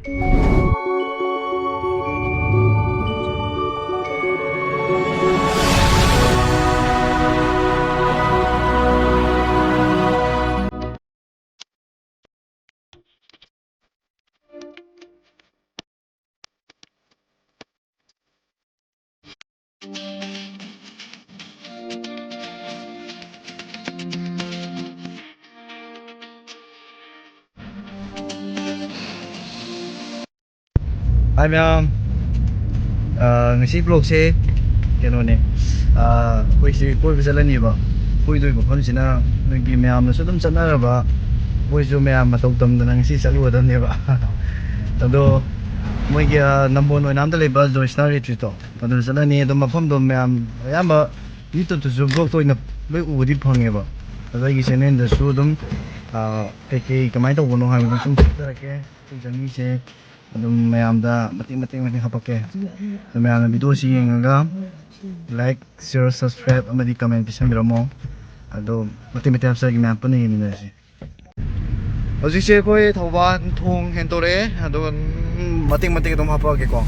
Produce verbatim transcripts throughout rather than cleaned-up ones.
ꯍꯥꯏ ꯃꯌꯥꯝ, ꯑꯥ, ꯉꯁꯤ vlogꯁꯦ ꯀꯩꯅꯣꯅꯦ, ꯑꯥ, ꯑꯩꯈꯣꯏꯁꯤ ꯀꯣꯏꯕ ꯆꯠꯂꯅꯤꯕ꯫ ꯀꯣꯏꯗꯣꯏ ꯃꯐꯝꯁꯤꯅ ꯅꯣꯏꯒꯤ ꯃꯌꯥꯝꯅꯁꯨ ꯑꯗꯨꯝ ꯆꯠꯅꯔꯕ, ꯑꯩꯈꯣꯏꯁꯨ ꯃꯌꯥꯝ ꯃꯇꯧ ꯇꯝꯗꯅ ꯉꯁꯤ ꯆꯠꯂꯨꯒꯗꯕꯅꯦꯕ꯫ ꯑꯗꯣ ꯃꯣꯏꯒꯤ, ꯑꯥ, ꯅꯝꯕꯣꯜ ꯑꯣꯏꯅꯥꯝꯗ ꯂꯩꯕ ꯖꯣꯏꯁꯅꯥ ꯔꯤꯇ꯭ꯔꯤꯠꯇꯣ, ꯑꯗꯨꯗ ꯆꯠꯂꯅꯤ꯫ ꯑꯗꯣ ꯃꯐꯝꯗꯣ ꯃꯌꯥꯝ ꯑꯌꯥꯝꯕ YouTubeꯇꯁꯨ vlogꯇ ꯑꯣꯏꯅ ꯂꯣꯏ ꯎꯕꯗꯤ ꯐꯪꯉꯦꯕ꯫ ꯑꯗꯣ ꯑꯩꯒꯤ channelꯗꯁꯨ ꯑꯗꯨꯝ, ꯑꯥ, ꯀꯩꯀꯩ ꯀꯃꯥꯏꯅ ꯇꯧꯕꯅꯣ ꯍꯥꯏꯕꯗꯣ ꯁꯨꯝ ꯊꯥꯖꯔꯛꯀꯦ꯫ ꯑꯩꯈꯣꯏ journeyꯁꯦ ꯑꯗꯨꯝ ꯃꯌꯥꯝꯗ ꯃꯇꯦꯛ ꯃꯇꯦꯛ ꯃꯇꯦꯛ ꯍꯥꯄꯛꯀꯦ꯫ ꯑꯗꯣ ꯃꯌꯥꯝꯅ videoꯁꯤ ꯌꯦꯡꯉꯒ like, share, subscribe ꯑꯃꯗꯤ comment ꯄꯤꯁꯟꯕꯤꯔꯝꯃꯣ꯫ ꯑꯗꯣ ꯃꯇꯦꯛ ꯃꯇꯦꯛ ꯍꯥꯞꯆꯔꯛꯀꯦ, ꯃꯌꯥꯝ ꯄꯨꯟꯅ ꯌꯦꯡꯃꯤꯟꯅꯔꯁꯤ꯫ ꯍꯧꯖꯤꯛꯁꯦ ꯑꯩꯈꯣꯏ ꯊꯧꯕꯥꯜ ꯊꯣꯡ ꯍꯦꯟꯇꯣꯔꯛꯑꯦ, ꯑꯗꯨꯒ ꯑꯗꯨꯝ ꯃꯇꯦꯛ ꯃꯇꯦꯛ ꯑꯗꯨꯝ ꯍꯥꯄꯛꯑꯒꯦꯀꯣ꯫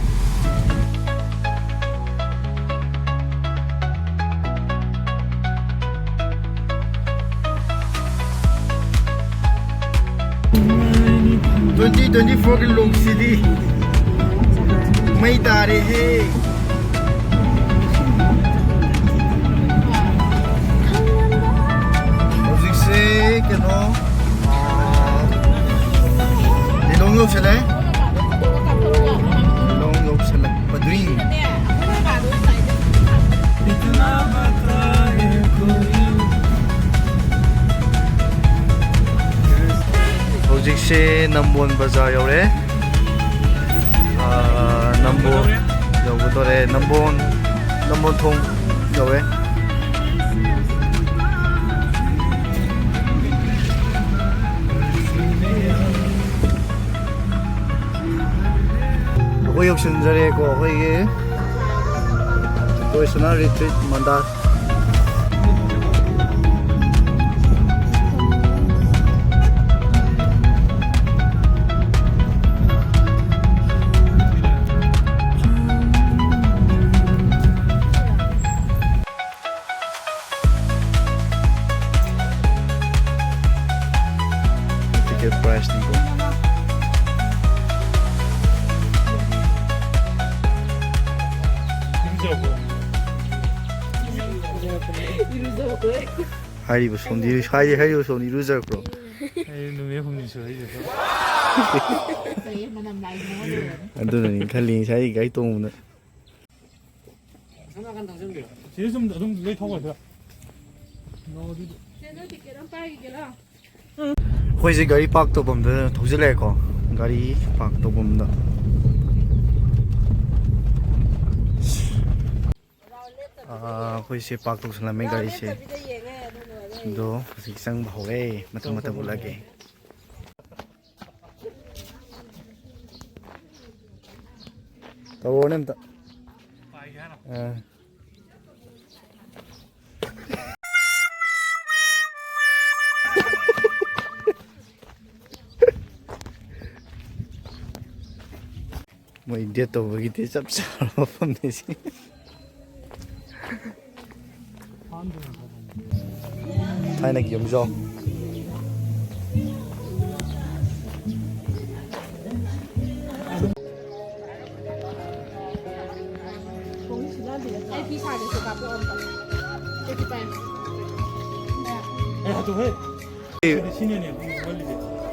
Twenty twenty fourꯒꯤ lookꯁꯤꯗꯤ ꯃꯩ ꯇꯥꯔꯦꯍꯦ꯫ ꯍꯧꯖꯤꯛꯁꯦ ꯀꯩꯅꯣ, ꯑꯥ, ꯂꯤꯂꯣꯡ ꯌꯧꯁꯜꯂꯦ꯫ ꯂꯤꯂꯣꯡ ꯌꯧꯁꯜꯂꯛꯄꯗꯨꯏ꯫ ꯍꯧꯖꯤꯛꯁꯦ ꯅꯝꯕꯣꯜ ꯕꯖꯥꯔ ꯌꯧꯔꯦ꯫ ꯑꯥ, ꯅꯝꯕꯣꯜ ꯌꯧꯒꯗꯣꯔꯦ꯫ ꯅꯝꯕꯣꯜ, ꯅꯝꯕꯣꯜ ꯊꯣꯡ ꯌꯧꯔꯦ꯫ ꯑꯩꯈꯣꯏ ꯌꯧꯁꯤꯟꯖꯔꯦꯀꯣ, ꯑꯩꯈꯣꯏꯒꯤ ꯖꯣꯏꯁꯅꯥ ꯔꯤꯇ꯭ꯔꯤꯠ ꯃꯟꯗꯥꯔ꯫ ꯍꯥꯏꯔꯤꯕ ꯁꯣꯝꯗꯤ, ꯍꯥꯏꯔꯤ, ꯍꯥꯏꯔꯤꯕ ꯁꯣꯝꯗꯤ ꯏꯔꯨꯖꯔꯛꯄ꯭ꯔꯣ? ꯑꯩ ꯅꯨꯃꯤꯠ ꯍꯨꯝꯅꯤ ꯁꯨꯔꯦ ꯏꯔꯨꯖꯕ꯫ ꯑꯗꯨꯅꯅꯤ ꯈꯜꯂꯤ ꯉꯁꯥꯏ ꯒꯥꯔꯤ ꯇꯣꯡꯕꯗ꯫ ꯁꯤꯗ ꯁꯨꯝ ꯑꯗꯨꯝ ꯂꯩꯊꯣꯛꯈ꯭ꯔꯁꯤꯔ? ꯁꯦ, ꯅꯣꯏ ꯇꯤꯀꯦꯠ ꯑꯃ ꯄꯥꯏꯈꯤꯒꯦꯔꯣ? ꯑꯩꯈꯣꯏꯁꯦ ꯒꯥꯔꯤ ꯄꯥꯔꯛ ꯇꯧꯐꯝꯗ ꯊꯧꯖꯤꯜꯂꯛꯑꯦꯀꯣ꯫ ꯒꯥꯔꯤ ꯄꯥꯔꯛ ꯇꯧꯐꯝꯗ꯫ ꯑꯥ, ꯑꯩꯈꯣꯏꯁꯦ ꯄꯥꯔꯛ ꯇꯧꯁꯜꯂꯝꯃꯦ ꯒꯥꯔꯤꯁꯦ꯫ ꯑꯗꯣ ꯍꯧꯖꯤꯛ ꯆꯪꯕ ꯍꯧꯔꯦ꯫ ꯃꯊꯪ ꯃꯊꯪ ꯎꯠꯂꯛꯑꯒꯦ꯫ ꯇꯧꯔꯣꯅꯦ ꯑꯝꯇ꯫ ꯑꯥ꯫ ꯃꯣꯏ date ꯇꯧꯕꯒꯤꯗꯤ ꯆꯞ ꯆꯥꯕ ꯃꯐꯝꯅꯤ ꯁꯤ꯫ ꯊꯥꯏꯅꯒꯤ ꯌꯨꯝꯖꯥꯎ꯫ ꯑꯩ ꯐꯤ ꯁꯥꯒꯦ, ꯁꯤ ꯀꯥꯞꯄꯛꯑꯣ ꯑꯝꯇ꯫ ꯁꯤ ꯄꯥꯏꯌꯨ꯫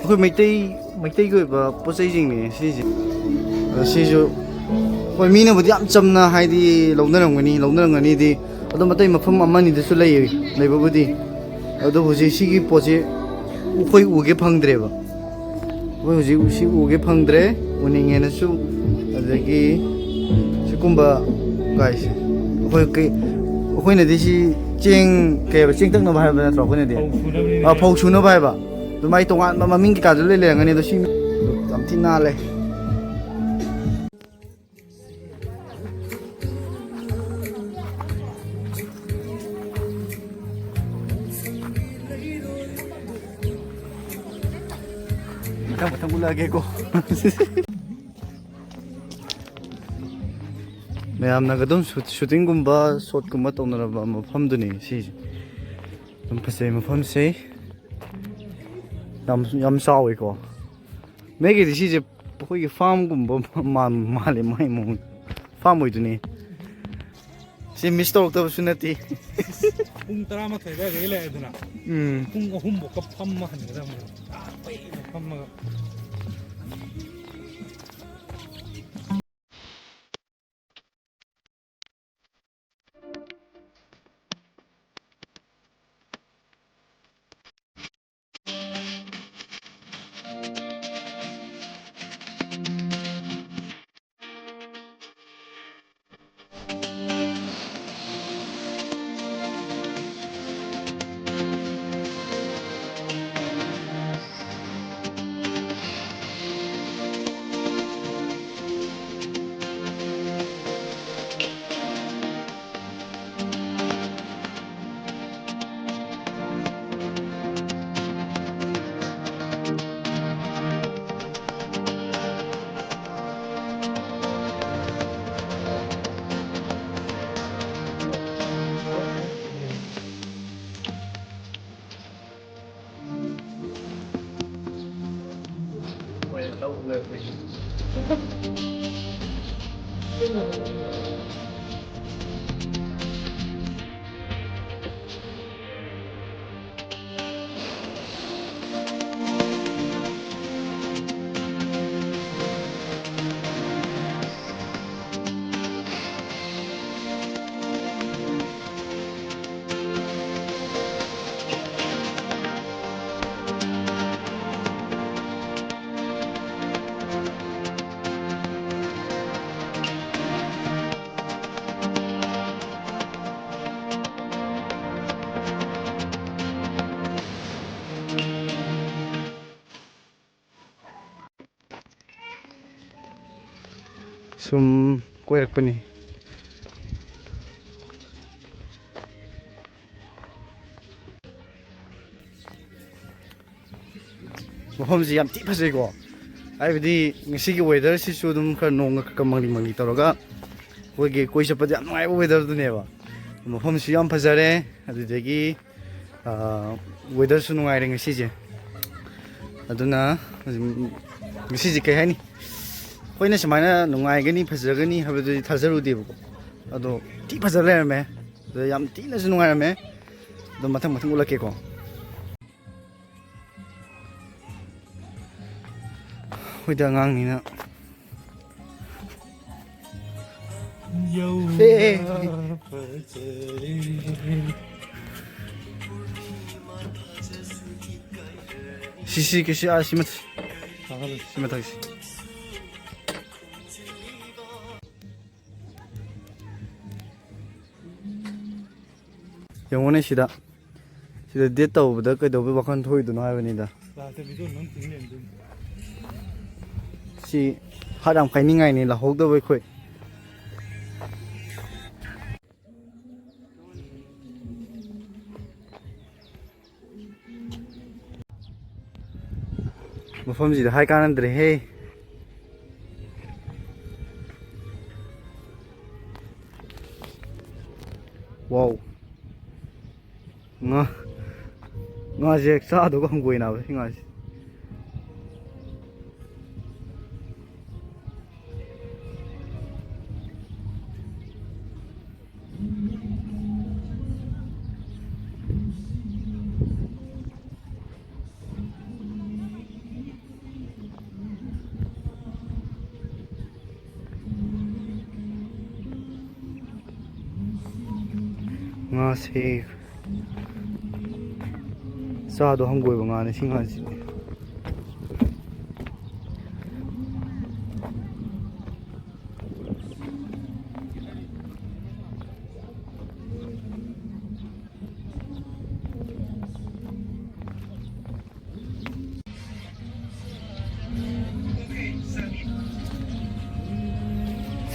ꯑꯩ ꯃꯩꯇꯩ, ꯃꯩꯇꯩꯒꯤ ꯑꯣꯏꯕ ꯄꯣꯠ ꯆꯩꯁꯤꯡꯅꯦ ꯁꯤꯁꯦ꯫ ꯑꯗꯣ ꯁꯤꯁꯨ ꯍꯣꯏ, ꯃꯤꯅꯕꯨꯗꯤ ꯌꯥꯝ ꯆꯝꯅ ꯍꯥꯏꯗꯤ ꯂꯧꯅꯔꯝꯒꯅꯤ, ꯂꯧꯅꯔꯝꯒꯅꯤꯗꯤ꯫ ꯑꯗꯨꯝ ꯑꯇꯩ ꯃꯐꯝ ꯑꯃꯅꯤꯗꯁꯨ ꯂꯩ, ꯂꯩꯕꯕꯨꯗꯤ꯫ ꯑꯗꯣ ꯍꯧꯖꯤꯛ ꯁꯤꯒꯤ ꯄꯣꯠꯁꯦ ꯑꯩꯈꯣꯏ ꯎꯒꯦ ꯐꯪꯗ꯭ꯔꯦꯕ꯫ ꯑꯩꯈꯣꯏ ꯍꯧꯖꯤꯛ ꯁꯤ ꯎꯒꯦ ꯐꯪꯗ꯭ꯔꯦ, ꯎꯅꯤꯡꯉꯦꯅꯁꯨ꯫ ꯑꯗꯒꯤ ꯁꯤꯒꯨꯝꯕ ꯒꯥꯏꯁꯦ ꯑꯩꯈꯣꯏ ꯀꯩ-, ꯑꯩꯈꯣꯏꯅꯗꯤ ꯁꯤ ꯆꯦꯡ, ꯀꯩ ꯍꯥꯏꯕ, ꯆꯦꯡ ꯇꯛꯅꯕ ꯍꯥꯏꯕ ꯅꯠꯇ꯭ꯔꯣ ꯑꯩꯈꯣꯏꯅꯗꯤ? ꯐꯧ ꯁꯨꯅꯕꯅꯤꯅꯦ꯫ ꯑꯥ, ꯐꯧ ꯁꯨꯅꯕ ꯍꯥꯏꯕ꯫ ꯑꯗꯨ ꯃꯥꯏ ꯇꯣꯉꯥꯟꯕ ꯃꯃꯤꯡ ꯀꯩꯀꯥꯁꯨ ꯂꯣꯏ ꯂꯩꯔꯝꯒꯅꯤ, ꯑꯗꯣ ꯁꯤ ꯌꯥꯝ ꯊꯤ ꯅꯥꯜꯂꯦ꯫ ꯃꯊꯪ ꯃꯊꯪ ꯎꯠꯂꯛꯑꯒꯦꯀꯣ꯫ ꯃꯌꯥꯝꯅꯒ ꯑꯗꯨꯝ ꯁꯨ-, ꯁꯨꯇꯤꯡꯒꯨꯝꯕ, ꯁꯣꯠꯀꯨꯝꯕ ꯇꯧꯅꯔꯕ ꯃꯐꯝꯗꯨꯅꯤ ꯁꯤꯁꯦ꯫ ꯑꯗꯨꯝ ꯐꯖꯩ ꯃꯐꯝꯁꯦ꯫ ꯌꯥꯝ, ꯌꯥꯝ ꯆꯥꯎꯋꯤꯀꯣ꯫ ꯃꯦꯒꯤꯗꯤ ꯁꯤꯁꯦ ꯑꯩꯈꯣꯏꯒꯤ ꯐꯥꯝꯒꯨꯝꯕ ꯃꯥꯟ-, ꯃꯥꯜꯂꯦ ꯃꯥꯏ ꯃꯑꯣꯡ꯫ ꯐꯥꯝ ꯑꯣꯏꯗꯣꯏꯅꯤ꯫ ꯁꯤ ꯃꯤꯁ ꯇꯧꯔꯛꯇꯕꯁꯨ ꯅꯠꯇꯦ꯫ ꯄꯨꯡ ꯇꯔꯥꯃꯥꯊꯣꯏ ꯑꯗꯨꯋꯥꯏꯗꯒꯤ ꯂꯩꯔꯦꯗꯅ꯫ ꯎꯝ꯫ ꯄꯨꯡ ꯑꯍꯨꯝꯐꯥꯎꯀ ꯐꯝꯃ ꯍꯟꯒꯗꯕꯅꯦ꯫ ꯑꯥ, ꯀꯨꯏꯅ ꯐꯝꯃꯒ꯫ ꯁꯨꯝ ꯀꯣꯏꯔꯛꯄꯅꯤ꯫ ꯃꯐꯝꯁꯤ ꯌꯥꯝ ꯊꯤ ꯐꯖꯩꯀꯣ꯫ ꯍꯥꯏꯕꯗꯤ ꯉꯁꯤꯒꯤ ꯋꯦꯗꯔꯁꯤꯁꯨ ꯑꯗꯨꯝ ꯈꯔ ꯅꯣꯡꯒ ꯈꯔ ꯃꯪꯂꯤ ꯃꯪꯂꯤ ꯇꯧꯔꯒ ꯑꯩꯈꯣꯏꯒꯤ ꯀꯣꯏ ꯆꯠꯄꯗ ꯌꯥꯝ ꯅꯨꯡꯉꯥꯏꯕ ꯋꯦꯗꯔꯗꯨꯅꯦꯕ꯫ ꯃꯐꯝꯁꯨ ꯌꯥꯝ ꯐꯖꯔꯦ, ꯑꯗꯨꯗꯒꯤ, ꯑꯥ, ꯋꯦꯗꯔꯁꯨ ꯅꯨꯡꯉꯥꯏꯔꯦ ꯉꯁꯤꯁꯦ꯫ ꯑꯗꯨꯅ ꯉꯁꯤꯁꯦ ꯀꯩ ꯍꯥꯏꯅꯤ, ꯑꯩꯈꯣꯏꯅ ꯁꯨꯃꯥꯏꯅ ꯅꯨꯡꯉꯥꯏꯒꯅꯤ, ꯐꯖꯒꯅꯤ ꯍꯥꯏꯕꯗꯨꯗꯤ ꯊꯥꯖꯔꯨꯗꯦꯕꯀꯣ꯫ ꯑꯗꯣ ꯊꯤ ꯐꯖ ꯂꯩꯔꯝꯃꯦ꯫ ꯑꯗꯣ ꯌꯥꯝ ꯊꯤꯅꯁꯨ ꯅꯨꯡꯉꯥꯏꯔꯝꯃꯦ꯫ ꯑꯗꯣ ꯃꯊꯪ ꯃꯊꯪ ꯎꯠꯂꯛꯀꯦꯀꯣ꯫ ꯑꯩꯈꯣꯏꯗꯤ ꯑꯉꯥꯡꯅꯤꯅ꯫ ꯑꯦ, ꯑꯦ, ꯑꯦ꯫ ꯁꯤ, ꯁꯤ, ꯀꯩꯁꯤ, ꯑꯥ, ꯁꯤ ꯃꯊꯛ-, ꯁꯤ ꯃꯊꯛꯁꯤ꯫ ꯌꯦꯡꯉꯨꯅꯦ ꯁꯤꯗ, ꯁꯤꯗ date ꯇꯧꯕꯗ ꯀꯩꯗꯧꯕꯩ ꯋꯥꯈꯜ ꯊꯣꯛꯏꯗꯨꯅꯣ ꯍꯥꯏꯕꯅꯤꯗ꯫ ꯂꯥꯛꯇꯕꯤꯗꯣ ꯅꯪ ꯇꯤꯡ ꯂꯩꯔꯝꯗꯣꯏꯅꯤ꯫ ꯁꯤ ꯍꯥꯠ ꯌꯥꯝ ꯀꯥꯏꯅꯤꯡꯉꯥꯏꯅꯤ, ꯂꯥꯛꯍꯧꯗꯕ ꯑꯩꯈꯣꯏ꯫ ꯃꯐꯝꯁꯤꯗ ꯍꯥꯏ ꯀꯥꯟꯅꯗ꯭ꯔꯦꯍꯦ꯫ ꯋꯥꯎ꯫ ꯉꯥ, ꯉꯥꯁꯦ ꯆꯥꯗꯧꯒ ꯍꯪꯒꯣꯏꯅꯕ ꯁꯤ ꯉꯥꯁꯦ꯫ ꯉꯥꯁꯦ ꯆꯥꯗꯣ ꯍꯪꯒꯣꯏꯕ ꯉꯥꯅꯤ ꯁꯤ ꯉꯥꯁꯤꯗꯤ꯫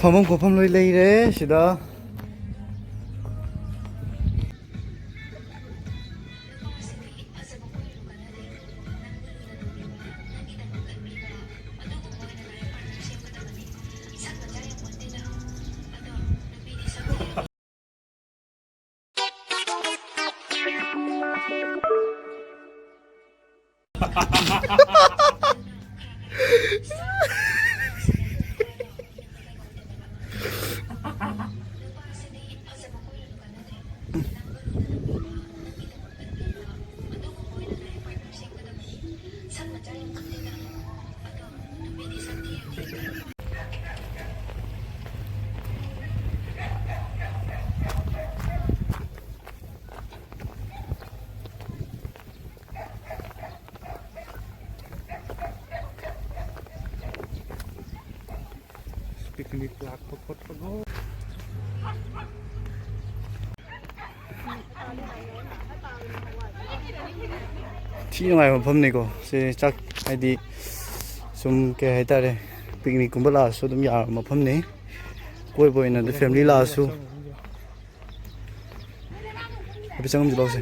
ꯐꯝꯐꯝ ꯈꯣꯠꯐꯝ ꯂꯣꯏ ꯂꯩꯔꯦ ꯁꯤꯗ꯫ ꯄꯤꯛꯅꯤꯛ ꯂꯥꯛꯄ ꯈꯣꯠꯄ ꯂꯣꯏ꯫ ꯊꯤ ꯅꯨꯡꯉꯥꯏꯕ ꯃꯐꯝꯅꯤꯀꯣ ꯁꯤ꯫ ꯆꯥꯛ ꯍꯥꯏꯗꯤ ꯁꯨꯝ ꯀꯩ ꯍꯥꯏꯇꯥꯔꯦ, ꯄꯤꯛꯅꯤꯛꯀꯨꯝꯕ ꯂꯥꯛꯑꯁꯨ ꯑꯗꯨꯝ ꯌꯥꯕ ꯃꯐꯝꯅꯤ꯫ ꯀꯣꯏꯕ ꯑꯣꯏꯅ ꯑꯗꯨ ꯐꯦꯃꯤꯂꯤ ꯂꯥꯛꯑꯁꯨ꯫ ꯍꯥꯏꯐꯦꯠ ꯆꯪꯉꯝꯁꯤ ꯂꯥꯎꯁꯦ꯫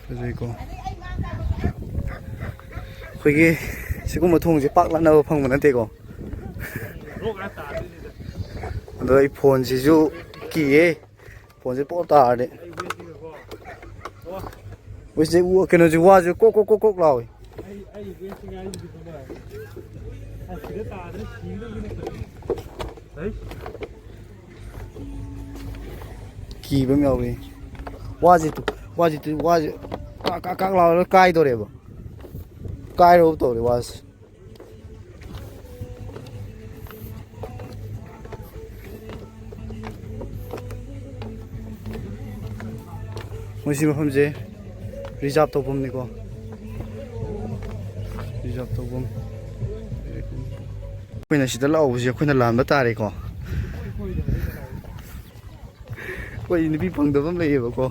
ꯐꯖꯩꯀꯣ꯫ ꯑꯩꯈꯣꯏꯒꯤ ꯁꯤꯒꯨꯝꯕ ꯊꯣꯡꯁꯦ ꯄꯥꯛ ꯂꯥꯠꯅꯕ ꯐꯪꯕ ꯅꯠꯇꯦꯀꯣ꯫ ꯑꯗꯣ ꯑꯩ ꯐꯣꯟꯁꯤꯁꯨ ꯀꯤꯌꯦ꯫ ꯐꯣꯟꯁꯦ ꯄꯣꯞ ꯇꯥꯔꯗꯤ꯫ ꯃꯣꯏꯁꯦ ꯎ-, ꯀꯩꯅꯣꯁꯦ ꯋꯥꯁꯦ ꯀꯣꯛ ꯀꯣꯛ ꯀꯣꯛ ꯀꯣꯛ ꯂꯥꯎꯋꯦ꯫ ꯀꯤꯕ ꯑꯃ ꯌꯥꯎꯔꯤ꯫ ꯋꯥꯁꯦ ꯇꯨ-, ꯋꯥꯁꯦ ꯇꯨ-, ꯋꯥꯁꯦ ꯀꯥꯛ ꯀꯥꯛ ꯀꯥꯛ ꯂꯥꯎꯔꯒ ꯀꯥꯏꯗꯣꯔꯦꯕ꯫ ꯀꯥꯏꯔꯣ ꯇꯧꯔꯦ ꯋꯥꯁꯦ꯫ ꯃꯣꯏꯁꯤ ꯃꯐꯝꯁꯦ ꯔꯤꯖꯥꯕ ꯇꯧꯐꯝꯅꯤꯀꯣ꯫ ꯔꯤꯖꯥꯕ ꯇꯧꯐꯝ꯫ ꯑꯩꯈꯣꯏꯅ ꯁꯤꯗ ꯂꯥꯛꯍꯧꯕꯁꯦ ꯑꯩꯈꯣꯏꯅ ꯂꯥꯟꯕ ꯇꯥꯔꯦꯀꯣ꯫ ꯑꯩꯈꯣꯏ ꯅꯨꯄꯤ ꯐꯪꯗꯕ ꯑꯃ ꯂꯩꯌꯦꯕꯀꯣ꯫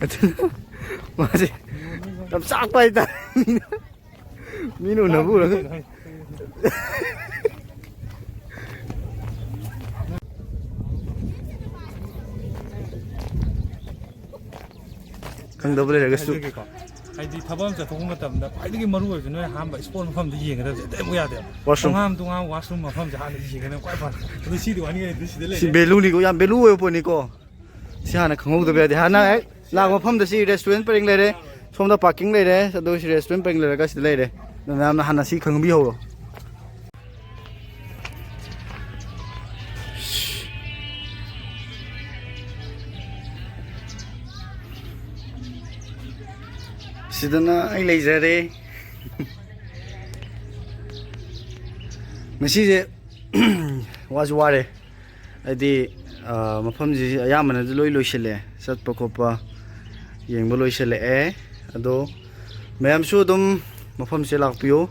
ꯑꯗꯨꯅ ꯃꯥꯁꯦ ꯌꯥꯝ ꯆꯥꯛꯄ ꯍꯥꯏꯇꯥꯔꯦ꯫ ꯃꯤꯅ ꯎꯅꯕ ꯎꯔꯒ꯫ ꯈꯪꯗꯕ ꯂꯩꯔꯒꯁꯨ꯫ ꯍꯥꯏꯖꯒꯦꯀꯣ꯫ ꯍꯥꯏꯗꯤ ꯊꯕꯛ ꯑꯃ ꯆꯠꯊꯣꯛꯄ ꯃꯇꯝꯗ ꯈ꯭ꯋꯥꯏꯗꯒꯤ ꯃꯔꯨ ꯑꯣꯏꯕꯁꯦ ꯅꯣꯏ ꯑꯍꯥꯟꯕ ꯏꯁꯄꯣꯔꯠ ꯃꯐꯝꯗ ꯌꯦꯡꯒꯗꯕꯁꯦ ꯑꯇꯩ ꯑꯃꯨꯛ ꯌꯥꯗꯦꯕ꯫ Washroom꯫ ꯇꯣꯉꯥꯟ ꯇꯣꯉꯥꯟ ꯋꯥꯁꯔꯨꯝ ꯃꯐꯝꯁꯦ ꯍꯥꯟꯅ ꯌꯦꯡꯒꯗꯕ ꯈ꯭ꯋꯥꯏ ꯐꯔꯦ꯫ ꯑꯗꯨ ꯁꯤꯗꯤ ꯋꯥꯅꯤꯡꯉꯥꯏ ꯂꯩꯇꯦ, ꯁꯤꯗ ꯁꯤ ꯂꯩꯔꯦ꯫ ꯚꯦꯂꯨꯅꯤꯀꯣ, ꯌꯥꯝ ꯚꯦꯂꯨ ꯑꯣꯏꯕ ꯄꯣꯠꯅꯤꯀꯣ꯫ ꯁꯤ ꯍꯥꯟꯅ ꯈꯪꯍꯧꯗꯕ ꯌꯥꯗꯦ꯫ ꯍꯥꯟꯅ ꯍꯦꯛ ꯂꯥꯛꯄ ꯃꯐꯝꯗ ꯁꯤ ꯔꯦꯁꯇꯨꯔꯦꯟ ꯄꯔꯦꯡ ꯂꯩꯔꯦ, ꯁꯣꯝꯗ ꯄꯥꯔꯀꯤꯡ ꯂꯩꯔꯦ, ꯑꯗꯨꯒ ꯁꯤ ꯔꯦꯁꯇꯨꯔꯦꯟ ꯄꯔꯦꯡ ꯂꯩꯔꯒ ꯁꯤꯗ ꯂꯩꯔꯦ꯫ ꯑꯗꯨ ꯃꯌꯥꯝꯅ ꯍꯥꯟꯅ ꯁꯤ ꯈꯪꯕꯤꯍꯧꯔꯣ꯫ ꯁꯤꯗꯅ ꯑꯩ ꯂꯩꯖꯔꯦ꯫ ꯉꯁꯤꯁꯦ ꯋꯥꯁꯨ ꯋꯥꯔꯦ, ꯍꯥꯏꯗꯤ, ꯑ, ꯃꯐꯝꯁꯤ ꯑꯌꯥꯝꯕꯅꯁꯨ ꯂꯣꯏ ꯂꯣꯏꯁꯤꯜꯂꯦ, ꯆꯠꯄ ꯈꯣꯠꯄ ꯌꯦꯡꯕ ꯂꯣꯏꯁꯤꯜꯂꯛꯑꯦ꯫ ꯑꯗꯣ ꯃꯌꯥꯝꯁꯨ ꯑꯗꯨꯝ ꯃꯐꯝꯁꯦ ꯂꯥꯛꯄꯤꯌꯨ,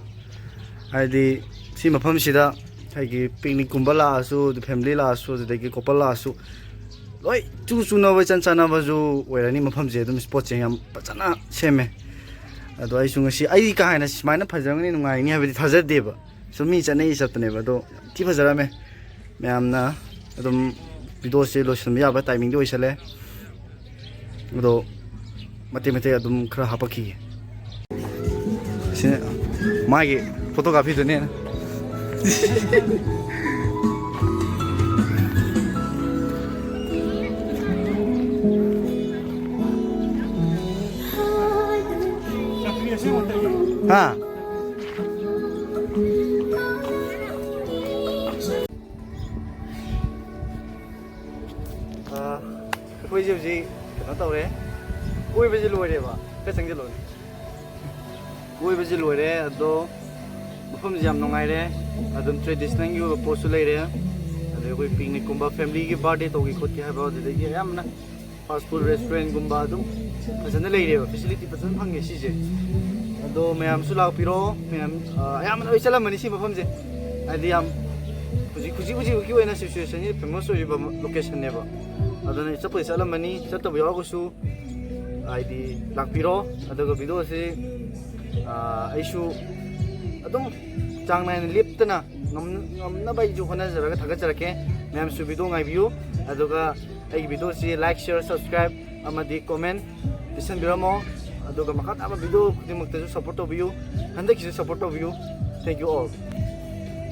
ꯍꯥꯏꯗꯤ ꯁꯤ ꯃꯐꯝꯁꯤꯗ ꯑꯩꯒꯤ ꯄꯤꯛꯅꯤꯛꯀꯨꯝꯕ ꯂꯥꯛꯑꯁꯨ, ꯑꯗꯨ ꯐꯦꯃꯤꯂꯤ ꯂꯥꯛꯑꯁꯨ, ꯑꯗꯨꯗꯒꯤ ꯀꯣꯄꯜ ꯂꯥꯛꯑꯁꯨ, ꯂꯣꯏ ꯆꯨ ꯆꯨꯅꯕ, ꯏꯆꯟ ꯆꯥꯟꯅꯕꯁꯨ ꯑꯣꯏꯔꯅꯤ꯫ ꯃꯐꯝꯁꯦ ꯑꯗꯨꯝ ꯁ꯭ꯄꯣꯠꯁꯦ ꯌꯥꯝ ꯐꯖꯅ ꯁꯦꯝꯃꯦ꯫ ꯑꯗꯣ ꯑꯩꯁꯨ ꯉꯁꯤ ꯑꯩ ꯀꯥ ꯍꯦꯟꯅ ꯁꯨꯃꯥꯏꯅ ꯐꯖꯔꯝꯒꯅꯤ, ꯅꯨꯡꯉꯥꯏꯒꯅꯤ ꯍꯥꯏꯕꯗꯤ ꯊꯥꯖꯗꯦꯕ꯫ ꯁꯨꯝ ꯃꯤ ꯆꯠꯅꯩ ꯆꯠꯄꯅꯦꯕ, ꯑꯗꯣ ꯊꯤ ꯐꯖꯔꯝꯃꯦ꯫ ꯃꯌꯥꯝꯅ ꯑꯗꯨꯝ ꯚꯤꯗꯤꯑꯣꯁꯦ ꯂꯣꯏꯁꯤꯟꯕ ꯌꯥꯕ ꯇꯥꯏꯃꯤꯡꯗꯤ ꯑꯣꯏꯁꯜꯂꯦ꯫ ꯑꯗꯣ ꯃꯇꯦꯛ ꯃꯇꯦꯛ ꯑꯗꯨꯝ ꯈꯔ ꯍꯥꯄꯛꯈꯤꯒꯦ꯫ ꯁꯤ ꯃꯥꯒꯤ ꯐꯣꯇꯣꯒ꯭ꯔꯥꯐꯤꯗꯨꯅꯦ꯫ ꯍꯥ? ꯑꯥ, ꯑꯩꯈꯣꯏꯁꯦ ꯍꯧꯖꯤꯛ ꯀꯩꯅꯣ ꯇꯧꯔꯦ, ꯀꯣꯏꯕꯁꯦ ꯂꯣꯏꯔꯦꯕ꯫ ꯈꯔ ꯆꯪꯁꯤꯜꯂꯛꯑꯣꯅꯦ꯫ ꯀꯣꯏꯕꯁꯦ ꯂꯣꯏꯔꯦ, ꯑꯗꯣ ꯃꯐꯝꯁꯦ ꯌꯥꯝ ꯅꯨꯡꯉꯥꯏꯔꯦ꯫ ꯑꯗꯨꯝ ꯇ꯭ꯔꯦꯗꯤꯁꯅꯦꯜꯒꯤ ꯑꯣꯏꯕ ꯄꯣꯠꯁꯨ ꯂꯩꯔꯦ, ꯑꯗꯩ ꯑꯩꯈꯣꯏ ꯄꯤꯛꯅꯤꯛꯀꯨꯝꯕ, ꯐꯦꯃꯤꯂꯤꯒꯤ ꯕꯥꯔꯗꯦ ꯇꯧꯒꯦ ꯈꯣꯠꯀꯦ ꯍꯥꯏꯕ, ꯑꯗꯨꯗꯒꯤ ꯑꯌꯥꯝꯕꯅ ꯐꯥꯁ ꯐꯨꯗ ꯔꯦꯁꯇꯨꯔꯦꯟꯒꯨꯝꯕ ꯑꯗꯨꯝ ꯐꯖꯅ ꯂꯩꯔꯦꯕ, ꯐꯦꯁꯤꯂꯤꯇꯤ ꯐꯖꯅ ꯐꯪꯉꯦ ꯁꯤꯁꯦ꯫ ꯑꯗꯣ ꯃꯌꯥꯝꯁꯨ ꯂꯥꯛꯄꯤꯔꯣ, ꯃꯌꯥꯝ, ꯑ, ꯑꯌꯥꯝꯕꯅ ꯂꯣꯏ ꯆꯠꯂꯝꯃꯅꯤ ꯁꯤ ꯃꯐꯝꯁꯦ, ꯍꯥꯏꯗꯤ ꯌꯥꯝ ꯍꯧꯖꯤꯛ, ꯍꯧꯖꯤꯛ, ꯍꯧꯖꯤꯛ ꯍꯧꯖꯤꯛꯀꯤ ꯑꯣꯏꯅ ꯁꯤꯆꯨꯋꯦꯁꯟꯁꯤ ꯐꯦꯃꯁ ꯑꯣꯏꯔꯤꯕ ꯂꯣꯀꯦꯁꯟꯅꯦꯕ꯫ ꯑꯗꯨꯅ ꯆꯠꯄꯗꯤ ꯆꯠꯂꯝꯃꯅꯤ, ꯆꯠꯇꯕ ꯌꯥꯎꯔꯒꯁꯨ ꯍꯥꯏꯗꯤ ꯂꯥꯛꯄꯤꯔꯣ꯫ ꯑꯗꯨꯒ ꯚꯤꯗꯤꯑꯣꯁꯤ, ꯑ, ꯑꯩꯁꯨ ꯑꯗꯨꯝ ꯆꯥꯡ ꯅꯥꯏꯅ ꯂꯦꯞꯇꯅ ꯉꯝ-, ꯉꯝꯅꯕ ꯑꯩꯁꯨ ꯍꯣꯠꯅꯖꯔꯒ ꯊꯥꯒꯠꯆꯔꯛꯀꯦ꯫ ꯃꯌꯥꯝꯁꯨ ꯚꯤꯗꯤꯑꯣ ꯉꯥꯏꯕꯤꯌꯨ, ꯑꯗꯨꯒ ꯑꯩꯒꯤ ꯚꯤꯗꯤꯑꯣꯁꯤ like, share, subscribe ꯑꯃꯗꯤ comment ꯄꯤꯁꯟꯕꯤꯔꯝꯃꯣ, ꯑꯗꯨꯒ ꯃꯈꯥ ꯇꯥꯕ ꯚꯤꯗꯤꯑꯣ ꯈꯨꯗꯤꯡꯃꯛꯇꯁꯨ ꯁꯞꯄꯣꯔꯠ ꯇꯧꯕꯤꯌꯨ, ꯍꯟꯗꯛꯀꯤꯁꯨ ꯁꯞꯄꯣꯔꯠ ꯇꯧꯕꯤꯌꯨ꯫ Thank you all.